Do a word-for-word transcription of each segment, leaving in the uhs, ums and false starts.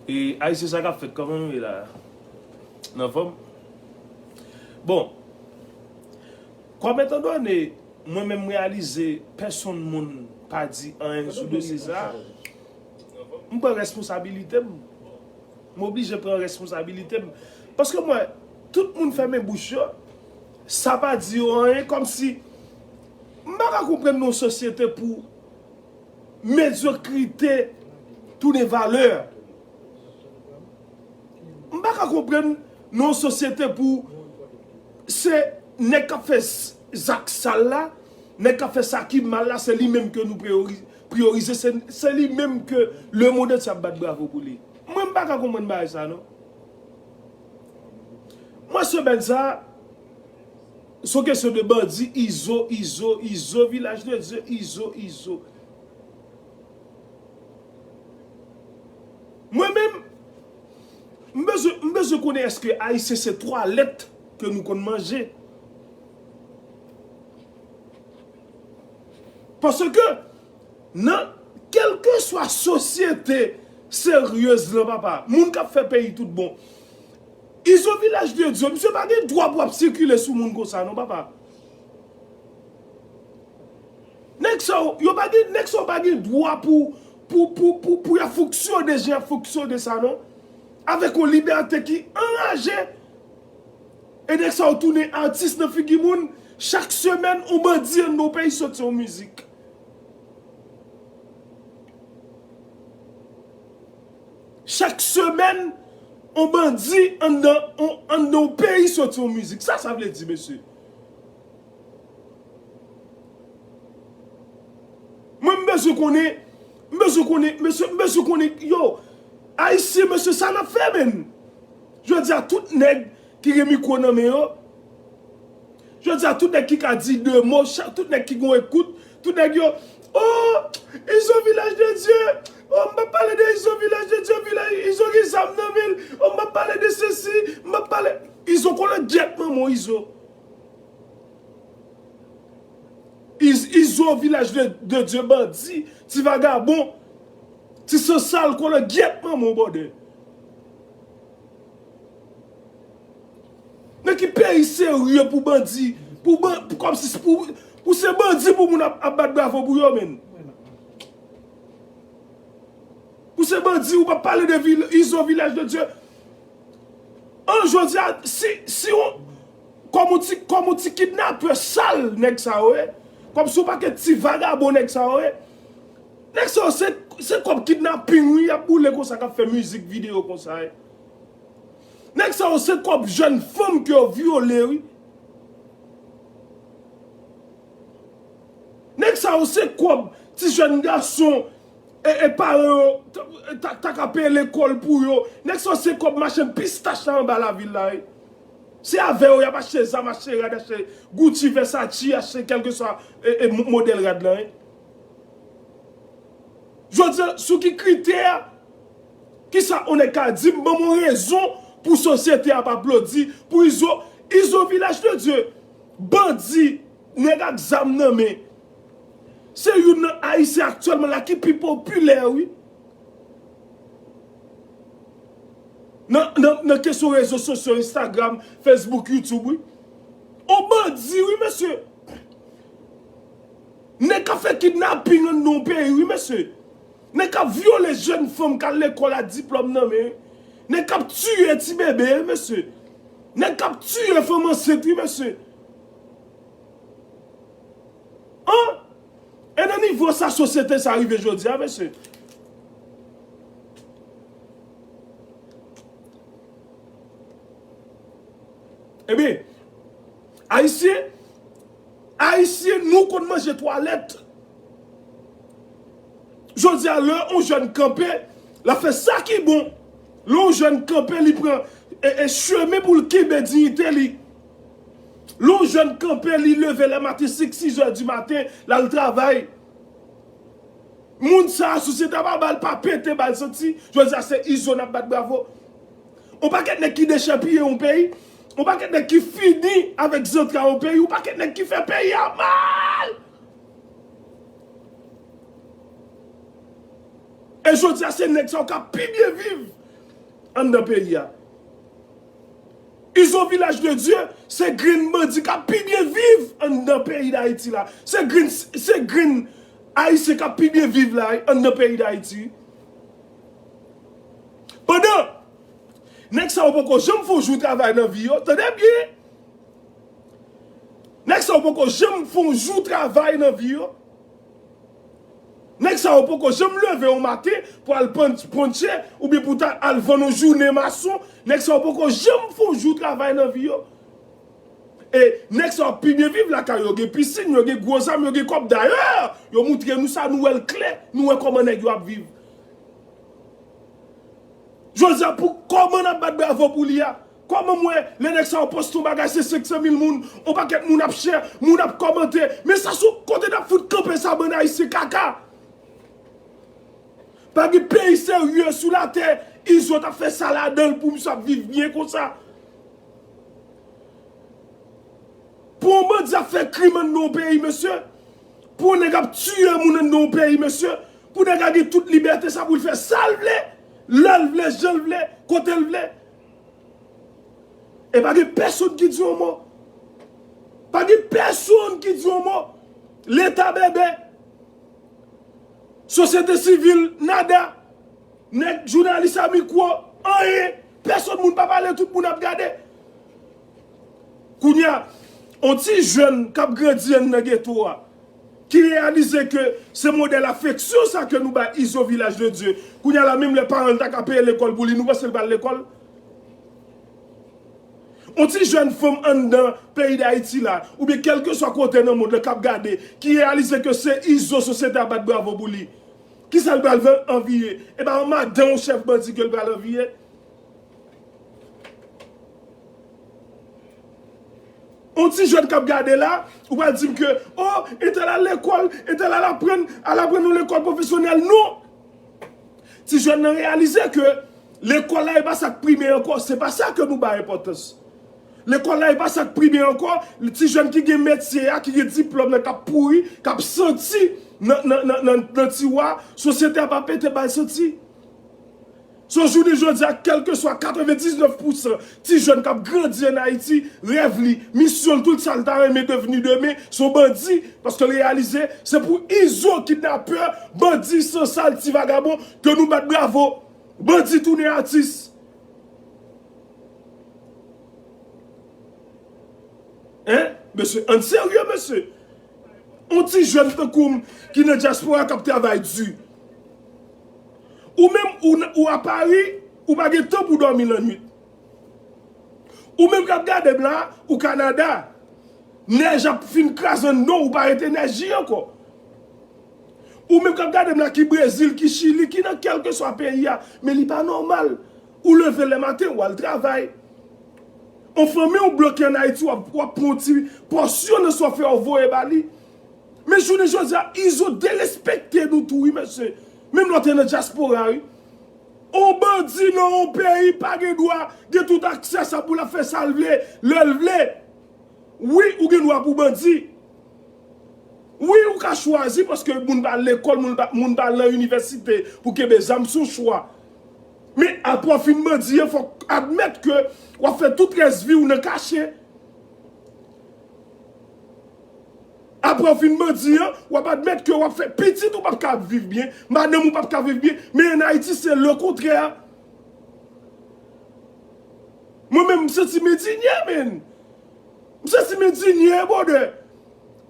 E Ayisyen, sa k ap fèt, kòman nou ye la? Nan fòm? Bon, kòm etan done, mwen menm m reyalize pèsonn moun pa di anyen sou dosye sa a, m pran responsabilite m. M oblije pran responsabilite m. Paske mwen, tout moun fèmen bouch yo, sa pa di yo anyen, kòmsi m pa ka konprann nan yon sosyete pou medyokrite tounen valè. M pa ka konprann nan yon sosyete pou se nèg k ap fè s- zak sal la, nèg k ap fè sa ki mal la, se li menm ke nou priyori- priyorize, se, se li menm ke lemonn antye ap bat bravo pou li. Mwen, m pa ka konprann bagay sa, non. Mwen, semèn sa, se yon kesyon de bandi, Izo, Izo, Izo, Vilaj de Dye, Izo, Izo. Mwen menm, m bezwen, m bezwen konnen èske Ayisyen se twalèt ke nou konn manje. Paske nan kèlkeswa sosyete seryez lan, papa, moun k ap fè peyi tout bon, Izo Vilaj de Dye, misye pa gen dwa pou ap sikile sou moun konsa, non, papa. Nèg sa yo, yo pa gen, nèg sa yo pa gen dwa pou, pou, pou, pou, pou y ap fonksyone jan y ap fonksyone sa, non. Avèk yon libète ki anraje. E nèg sa yo tounen atis nan figi moun. Chak semèn, yon bandi anndan yon peyi soti yon mizik. Chak semèn, yon bandi anndan, yon, anndan yon peyi soti yon mizik. Sa sa vle di, mesye? Mwen, m bezwen konnen, m bezwen konnen, mesye, m bezwen konnen, yo, Ayisyen, mesye, sa n ap fè, menn. Jodi a, tout nèg ki gen mikwo nan men yo, jodi a, tout nèg ki ka di de mo, cha- tout nèg ki gon ekout, tout nèg yo, oh, Izo Vilaj de Dye, oh, m p ap pale de Izo Vilaj de Dye, Vilaj, Izo gen zam nan men l, oh, m p ap pale de sesi, m p ap pale, Izo kolongyèt manman w, Izo. Iz- Izo Vilaj de, de Dye bandi, ti vagabon, ti sansal, kolongyèt manman w, bòdè. Nan ki peyi serye pou bandi, pou ban- pou kòmsi pou, pou se bandi pou moun ap, ap bat bravo pou yo, menn? Pou se bandi, ou p ap pale de vil- Izo Vilaj de Dye. An, jodi a, si, si yon, kòm yon ti, kòm yon ti kidnapè sal, nèg sa yo ye. Kòm se yon pakèt ti vagabon, nèg sa yo ye. Nèg sa yo, se, se kòb kidnaping, wi, y ap boule konsa, k ap fè mizik videyo konsa, wi. Nèg sa yo, se kòb jèn fanm ke yo vyole, wi. Nèg sa yo, se kòb ti jèn gason e, e paran yo ta, ta, ta ka peye lekòl pou yo. Nèg sa yo, se kòb machann pistach la anba lavil la, wi. Se avè yo y ap achte zam, achte rad, achte Gucci, Versace, achte kèlkeswa e, e mo- modèl rad lan, wi. Jodi a, sou ki kritè, kisa yon nèg ka di m, ban m yon rezon pou sosyete a ap aplodi, pou Izo, Izo Vilaj de Dye, bandi, nèg ak zam nan men. Se youn nan Ayisyen aktyèlman la ki pi popilè, wi. Nan, nan, nan kesyon rezo sosyo, Instagram, Facebook, YouTube, wi. On bandi, wi, mesye. Nèg k ap fè kidnaping anndan yon peyi, wi, mesye. Nèg k ap vyole jèn fanm k al lekòl a diplòm nan men, wi. Nèg k ap tiye ti bebe, wi, mesye. Nèg k ap tiye fanm ansent, wi, mesye. An? E nan nivo sa sosyete sa rive jodi a, mesye? Ebyen, Ayisyen, Ayisyen, nou konn manje twalèt. Jodi a, lè yon jèn kanpe, l ap fè sa ki bon. Lè yon jèn kanpe, li pran e, e chemen pou l kenbe diyite li. Lè yon jèn kanpe, li leve lè maten senk, sis è di maten, l al travay. Moun sa a, sosyete a pa ba l, pa pete ba l santi. Jodi a, se Izo n ap bat bravo. On pakèt nèg ki dechèpiye yon peyi. On pakèt nèg ki fini avèk zantray yon peyi. On pakèt nèg ki fè peyi a mal. E jodi a, se nèg sa yo k ap pi byen viv anndan peyi a. Izo Vilaj de Dye, se grenn bandi k ap pi byen viv anndan peyi Dayiti la. Se grenn, se grenn Ayisyen k ap pi byen viv la, anndan peyi Dayiti. Pandan nèg sa yo poko janm fè yon jou travay nan vi yo, tande byen. Nèg sa yo poko janm fè yon jou travay nan vi yo. Nèg sa yo poko janm leve yon maten pou al pan-, ponche oubyen pou ta al vann yon jounen mason. Nèg sa yo poko janm fè yon jou travay nan vi yo. E nèg sa yo pi byen viv lakay yo, gen pisin, yo gen gwo zam, yo gen kòb. Dayè, yo moutre nou sa, nou wè l klè, nou wè kòman nèg yo ap viv. Jodi a, pou kòman n ap bat bravo pou li a? Kòman m wè lè nèg sa yo poste yon bagay, se senk san mil moun, yon pakèt moun ap share, moun ap kòmante. Men sa sou kote n ap fout kanpe sa, bann Ayisyen kaka. Pa gen peyi serye sou latè, Izo t ap fè sa ladan l pou misye ap viv byen konsa. Pou yon bandi ap fè krim anndan yon peyi, mesye. Pou yon nèg ap tiye moun anndan yon peyi, mesye. Pou nèg la gen tout libète sa pou l fè sa l vle, lè l vle, jan l vle, kote l vle. E pa gen pèsonn ki di yon mo. Pa gen pèsonn ki di yon mo. Leta bèbè. Sosyete sivil, nada. Nèg jounalis a mikwo, anyen. Pèsonn moun pa pale, tout moun ap gade. Kounye a, yon ti jèn k ap grandi anndan geto a, ki reyalize ke se modèl afeksyon sa ke nou bay Izo Vilaj de Dye. Kounye a la, menm lè paran l ta ka peye lekòl pou li, nou panse l pral lekòl? Yon ti jèn fanm anndan peyi Dayiti la, oubyen kèlkeswa kote nan mond lan k ap gade, ki reyalize ke se Izo sosyete a bat bravo pou li. Kisa l pral van-, anviye? E pa yon madanm yon chèf bandi ke l pral anviye? Yon ti jèn k ap gade la, ou pral di m ke, oh, entèl al lekòl, entèl al aprann, al aprann nan lekòl pwofesyonèl. Non! Ti jèn nan reyalize ke lekòl la e pa sa k prime ankò, se pa sa ke nou bay enpòtans. Lekòl la e pa sa k prime ankò, ti jèn ki gen metye a, ki gen diplòm nan k ap pouri, k ap santi nan, nan, nan, nan, nan tiwa, sosyete a pa pete ba l santi. So, jounen jodi a, kèlkeswa katrevendiznèf pousan ti jèn k ap grandi ann Ayiti, rèv li, misyon l, tout sa l ta renmen devni demen, se yon bandi, paske l reyalize se pou Izo kidnapè, bandi sansal, ti vagabon, ke nou bat bravo. Bandi tounen atis. Hein? Mesye, ann serye, mesye. Yon ti jèn tankou m ki nan dyaspora k ap travay di. Ou menm, ou, n-, ou a Pari, ou pa gen tan pou dòmi lannwit. Ou menm k ap gade m la, ou Kanada. Nèj ap fin kraze anndan w, ou pa ret enèji ankò. Ou menm k ap gade m la, ki Brezil, ki Chili, ki nan kèlkeswa peyi a, men li pa nòmal. Ou leve lè maten, w al travay. Yon fanmi w bloke ann Ayiti, w ap, w ap pran yon ti pòsyon nan sa w fè, w voye ba li. Men jounen jodi a, Izo derespekte nou tou, wi, mesye. Menm lè w te nan dyaspora, wi. Yon bandi nan yon peyi pa gen dwa gen tout aksè sa pou l ap fè sa l vle, lè l vle. Wi, ou gen dwa pou bandi. Wi, ou ka chwazi, paske moun pa al lekòl, moun pa, moun pa al nan inivèsite pou kenbe zam, se yon chwa. Men apre w fin bandi an, fòk admèt ke w ap fè tout rès vi w nan kache. Apre w fin bandi an, w ap admèt ke w ap fè pitit ou p ap ka viv byen, madanm ou p ap ka viv byen, men ann Ayiti, se lekontrè. Mwen menm, m santi m endinye, menn. M santi m endinye, brother.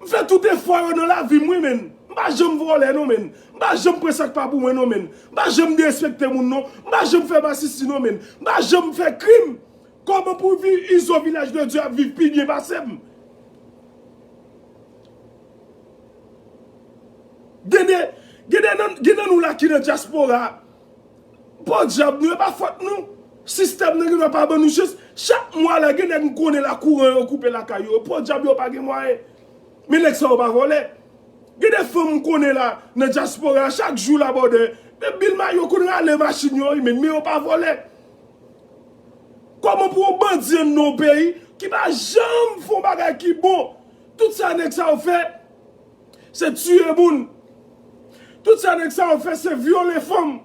M fè tout efò yo nan lavi m, wi, menn. M pa janm vòlè, non, menn. M pa janm pran sa k pa pou mwen, non, menn. M pa janm derespekte moun, non. M pa janm fè masisi, non, menn. M pa janm fè krim. Kòman pou vi-, Izo Vilaj de Dye ap viv pi byen pase m? Gen de, gen de nan, gen nan nou la ki nan dyaspora. Podyab nou, e pa fòt nou. Sistèm nan gen dwa pa ban nou chans. Chak mwa la, gen nèg m konnen la, kouran yo koupe lakay yo. Podyab yo pa gen mwayen. Men nèg sa yo pa vòlè. Gen de fanm m konnen la, nan dyaspora, chak jou la, brother. Men bil ma yo konn rale machin yo, wi, men, men yo pa vòlè. Kòman pou yon bandi anndan yon peyi ki pa janm fè yon bagay ki bon? Tout sa nèg sa yo fè, se tiye moun. Tout sa nèg sa yo fè, se vyole fanm.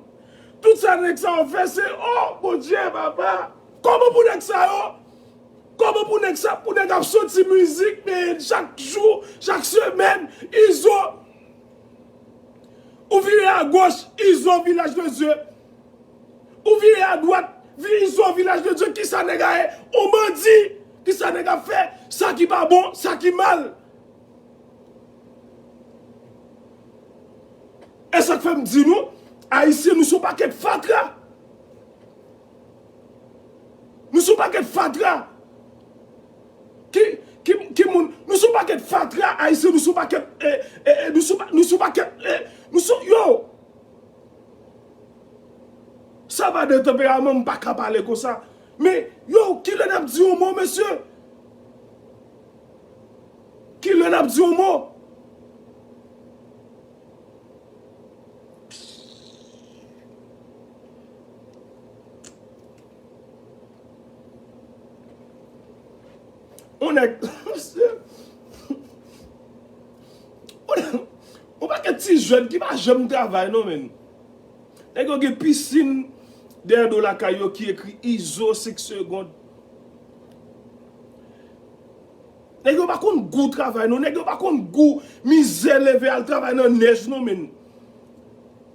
Tout sa nèg sa yo fè se, oh, Bondye, papa. Kòman pou nèg sa yo? Kòman pou nèg sa, pou nèg ap soti mizik, men chak jou, chak semèn, Izo. Ou vire agoch, Izo, Vilaj de Dye. Ou vire adwat, vi-, Izo, Vilaj de Dye. Kisa nèg a ye? On bandi. Kisa nèg ap fè? Sa ki pa bon, sa ki mal. E sa k fè m di nou, Ayisyen, nou se yon pakèt fatra. Nou se yon pakèt fatra. Ki, ki, ki moun, nou se yon pakèt fatra, Ayisyen, nou se yon pakèt, eh, eh, eh, nou se yon pa-, nou se yon pakèt, eh, nou se, yo. Sa pa de tanperaman, m pa ka pale konsa. Men, yo, kilè n ap di yon mo, mesye? Kilè n ap di yon mo? On nèg, on pakèt ti jèn ki pa janm travay non, men. Nèg yo gen pisin dèyè do lakay yo ki ekri Izo senk segond. Nèg yo pa konn gou travay non, nèg yo pa konn gou mizè leve al travay nan nèj non, men.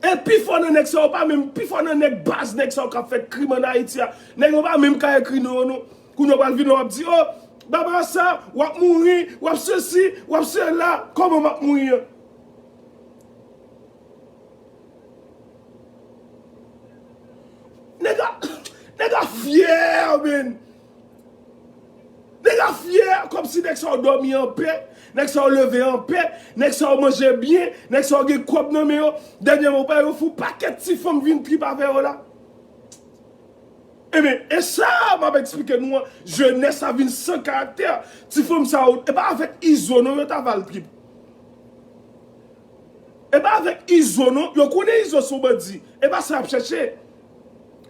E pifò nan nèg sa yo pa menm, pifò nan nèg baz nèg sa yo k ap fè krim ann Ayiti a, nèg yo pa menm ka ekri non yo non. Kounye a w pral vin la w ap di, oh, Baba sa, w ap mouri, w ap sesi, w ap sela. Kòman m ap mouri an? Nèg a, nèg a fyè, men. Nèg a fyè, kòmsi nèg sa yo dòmi anpè, nèg sa yo leve anpè, nèg sa yo manje byen, nèg sa yo gen kòb nan men yo. Dènyèman, ou pa yo fè yon pakèt ti fanm vin trip avè yo la. Ebyen, e sa m ap eksplike nou an, jenès la vin san karaktè. Ti fanm sa yo, e pa avèk Izo non yo t ap al trip. E pa avèk Izo non, yo konnen Izo se yon bandi. E pa sa y ap chèche.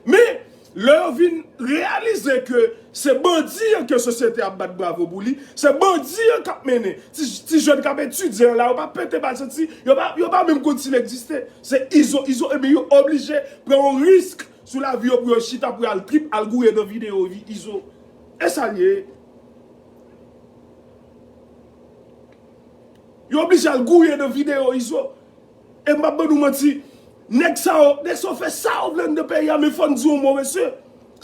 Men, lè yo vin reyalize ke se bandi an ke sosyete ap bat bravo pou li, se bandi an k ap mennen. Ti, ti jèn k ap etidye an la, yo pa pete bal santi, yo pa, yo pa menm konn si l egziste. Se Izo, Izo, ebyen yo oblije pran yon risk sou lavi yo pou yo chita pou y al trip, al gouye nan videyo Izo. E sa l ye. Yo oblije al gouye nan videyo Izo. E m p ap ban nou manti, nèg sa yo, nèg sa yo fè sa yo vle anndan peyi a, men fò n di yon mo, mesye.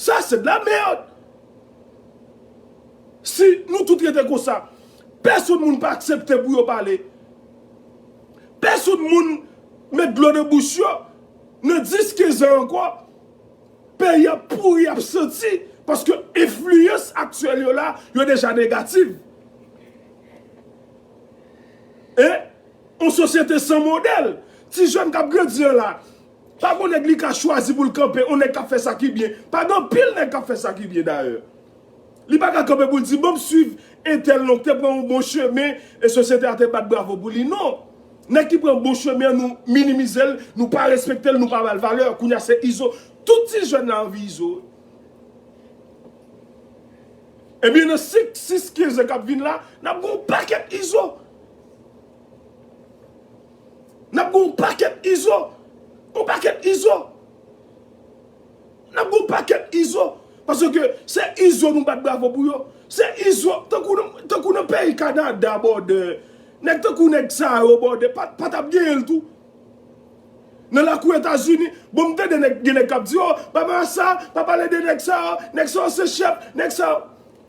Sa se de la merde. Si nou tout rete konsa, pèsonn moun pa aksepte pou yo pale. Pèsonn moun met dlo nan bouch yo. Nan dis kenz an ankò, peyi ap pouri, ap santi, paske enfliyans aktyèl yo la, yo deja negatif. E yon sosyete san modèl. Ti jèn k ap grandi an la, pa gon nèg li ka chwazi pou l kanpe, yon nèg k ap fè sa ki byen. Pa gen anpil nèg k ap fè sa ki byen dayè. Li pa ka kanpe pou l di, "Bon, m swiv entèl non, te pran yon bon chemen, e sosyete a te bat bravo pou li." Non. Nèg ki pran bon chemen an, nou minimize l, nou pa respekte l, nou pa ba l valè. Kounye a se Izo. Tout ti jèn la anvi Izo. Ebyen, nan senk, sis, kenz an k ap vin la, n ap gen yon pakèt Izo. N ap gen yon pakèt Izo. Yon pakèt Izo. N ap gen yon pakèt Izo. Paske se Izo nou bat bravo pou yo. Se Izo, tankou nan, tankou nan peyi Kanada, brother. Nèg tankou nèg sa yo, brother, pa, pa t ap genyen l tou. Nan lakou Etazini, bon, m tande nèg, gen nèg k ap di, oh, pa pale sa, pa pale de nèg sa yo, nèg sa yo se chèf, nèg sa yo.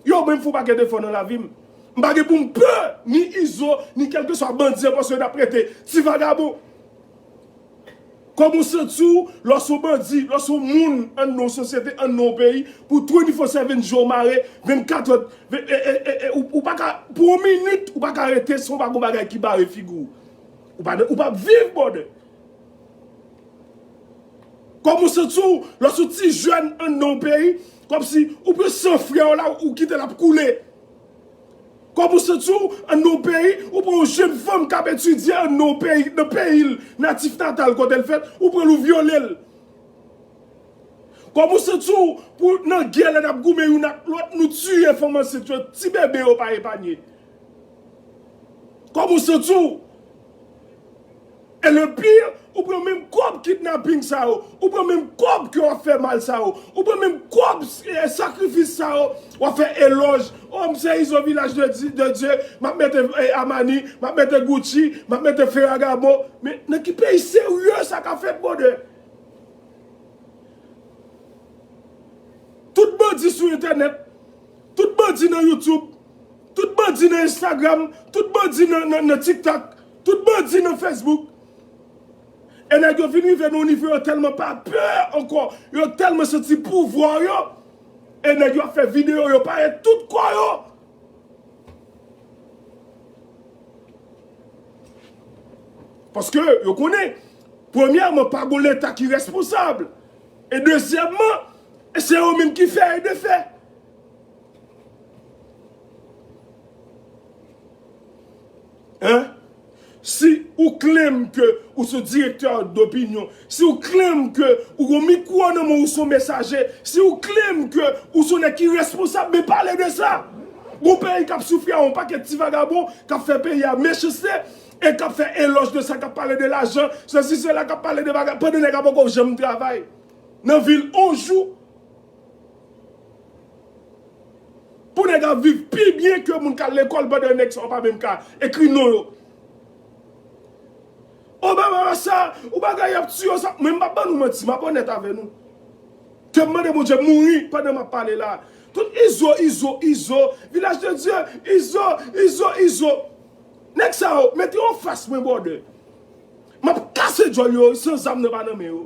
Yo, mwen, m fè yon pakèt efò nan lavi m. M pa gen pou m pè ni Izo, ni kèlkeswa bandi an, paske n ap rete ti vagabon. Kòman w santi w lè w se yon bandi, lè w se yon moun anndan yon sosyete, anndan yon peyi, pou twenty-four seven je w mare, vennkat è, e, e, e, e, ou, ou pa ka, pou yon minit, ou pa ka rete san w pa gon bagay ki bare figi w. Ou pa, ou p ap viv, brother. Kòman w santi w lè w se yon ti jèn anndan yon peyi, kòmsi ou pran san frè w la, ou kite l ap koule? Kòman w santi w anndan yon peyi, ou pran yon jèn fanm k ap etidye anndan yon peyi, nan peyi l, natif natal kote l fèt, ou pran l ou vyole l? Kòman w santi w pou nan gè lè n ap goumen youn ak lòt, nou tiye fanm ansent yo, ti bebe yo pa epanye? Kòman w santi w? E le pire, ou pran menm kòb kidnaping sa yo, ou pran menm kòb ke w ap fè mal sa yo, ou pran menm kòb, eh, sakrifis sa yo, w ap fè elòj. Oh, m se Izo Vilaj de Di-, de Dye, m ap mete, eh, Armani, m ap mete Gucci, m ap mete Ferragamo. Men nan ki peyi serye sa ka fèt, brother? Tout bandi sou entènèt, tout bandi nan YouTube, tout bandi nan Instagram, tout bandi nan, nan, nan TikTok, tout bandi nan Facebook. E nèg yo vin rive nan yon nivo yo tèlman pa pè ankò, yo tèlman santi pouvwa yo. E nèg yo ap fè videyo, yo parèt tout kò yo. Paske yo konnen, premyèman, pa gon Leta ki responsab. E dezyèmman, se yo menm ki fè e defè. Hein? Si ou claim ke ou se direktè dopinyon, si ou claim ke ou gon mikwo nan men w, ou se yon mesaje, si ou claim ke ou se yon nèg ki responsab, men pale de sa. Gon peyi k ap soufri a yon pakèt ti vagabon k ap fè peyi a mechanste e k ap fè elòj de sa, k ap pale de lajan, sesi, sela, k ap pale de bagay, pandan nèg la poko janm travay nan vil yon jou. Pou nèg ap viv pi byen ke moun k al lekòl pandan nèg sa yo pa menm ka ekri non yo. Obama sa, ou bagay y ap tiye w sa. Mwen m p ap ban nou manti, m ap onèt avè nou. Ke m mande Bondye mouri pandan m ap pale la. Tout Izo, Izo, Izo, Vilaj de Dye, Izo, Izo, Izo. Nèg sa yo, mete yo anfas mwen, brother. M ap kase djòl yo, san zam nan pa nan men yo.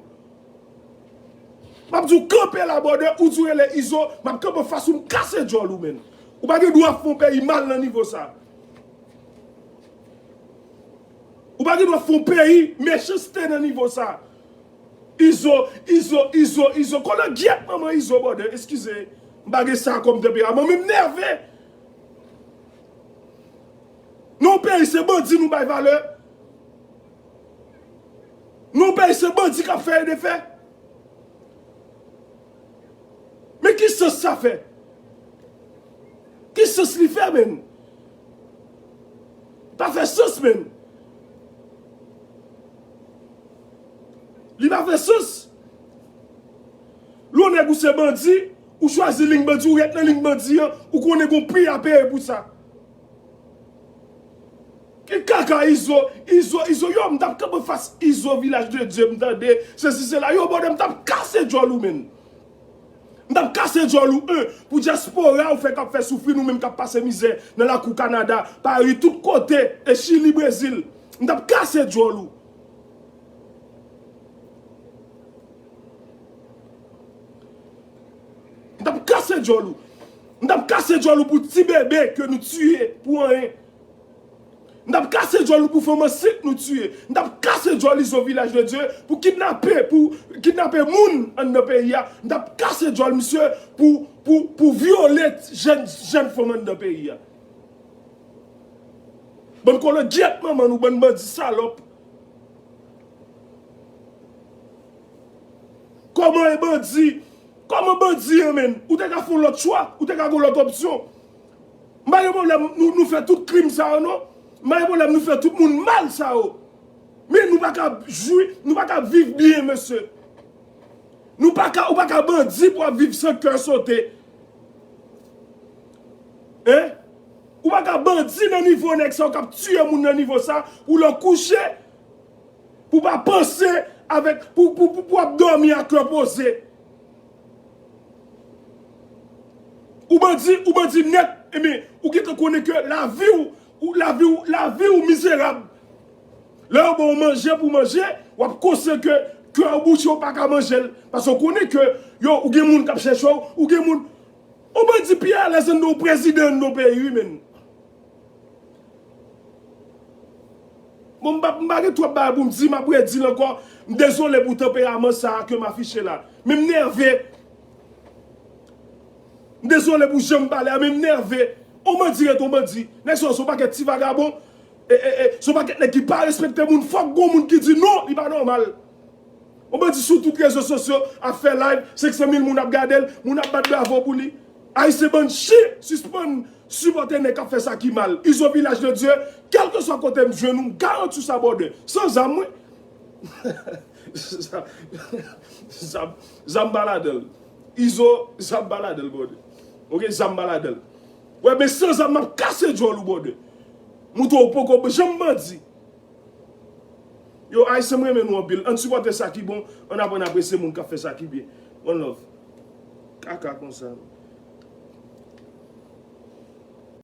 M ap di w kanpe la, brother, ou di w rele Izo, m ap kanpe anfas ou, m kase djòl ou, menn. Ou pa gen dwa fè yon peyi mal nan nivo sa. Ou pa gen dwa fè yon peyi mechanste nan nivo sa. Izo, Izo, Izo, Izo. Kolangyèt manman Izo, brother, eskize. M pa gen sa kòm tanperaman, men m nève. Nan yon peyi se bandi nou bay valè. Nan yon peyi se bandi k ap fè e defè. Men ki sans sa fè? Ki sans li fè, menn? Pa fè sans, menn. Li pa fè sans. Lè w nèg ou se bandi, ou chwazi liy bandi, ou ret nan liy bandi an, ou konnen gon pri a peye pou sa. Ki kaka Izo, Izo, Izo, yo, m t ap kanpe fas Izo Vilaj de Dye, m tande, sesi, sela, yo, brother, m t ap kase djòl ou, menn. M t ap kase djòl ou, en, pou dyaspora ou fè k ap fè soufri nou menm k ap pase mizè nan lakou Kanada, Pari, tout kote, e Chili, Brezil. M t ap kase djòl ou. M t ap kase djòl ou. M t ap kase djòl ou pou ti bebe ke nou tiye pou anyen. M t ap kase djòl ou pou fanm ansent nou tiye. M t ap kase djòl Izo Vilaj de Dye pou kidnape, pou kidnape moun anndan peyi a. M t ap kase djòl misye pou, pou, pou vyole jèn, jèn fanm anndan peyi a. Bann kolangyèt manman nou, bann bandi salòp. Kòman e bandi? Kòman bandi an, menn? Ou te ka fè yon lòt chwa, ou te ka gen yon lòt opsyon. M pa gen pwoblèm nou, nou fè tout krim sa yo, non. M pa gen pwoblèm nou fè tout moun mal sa yo. Men nou pa ka jwi, nou pa ka viv byen, mesye. Nou pa ka, ou pa ka bandi pou ap viv san kè sote. Hein? Ou pa ka bandi nan nivo nèg sa yo k ap tiye moun nan nivo sa, pou lè w kouche, pou pa panse avèk, pou, pou, pou, pou ap dòmi a kè poze. Ou bandi, ou bandi nèt, ebyen, ou gentan konnen ke lavi w, ou, lavi w, lavi w mizerab. Lè yo ba w manje pou manje, w ap konsyan ke kè w bouche, ou pa ka manje l. Paske w konnen ke yo, ou gen moun k ap chèche w, ou gen moun. Yon bandi pi alèz anndan yon prezidan anndan yon peyi, wi, menn. Bon, m pa, m pa gen twòp bagay pou m di, m ap redi l ankò. M dezole pou tanperaman sa a ke m afiche la. Men m nève. M dezole pou jan m pale a, men m nève. Yon bandi ret yon bandi. Nèg sa yo se yon pakèt ti vagabon. E, e, e, se yon pakèt nèg ki pa respekte moun. Fòk gon moun ki di non, li pa nòmal. Yon bandi sou tout rezo sosyo ap fè live, senk san mil moun ap gade l, moun ap bat bravo pou li. Ayisyen bann chen, sispann sipòte nèg k ap fè sa ki mal. Izo Vilaj de Dye, kèlkeswa kote m jwenn ou, m garanti w sa, brother. San zam, wi. Zam, zam, zam pa ladan l. Izo, zam pa ladan l, brother. Ok, zam pa ladan l. Wè, men san zam, m ap kase djòl ou, brother. Mouton, ou poko janm bandi. Yo, Ayisyen, m renmen nou anpil. Ann sipòte sa ki bon, ann aprann apresye moun k ap fè sa ki byen. One love. Kaka konsa.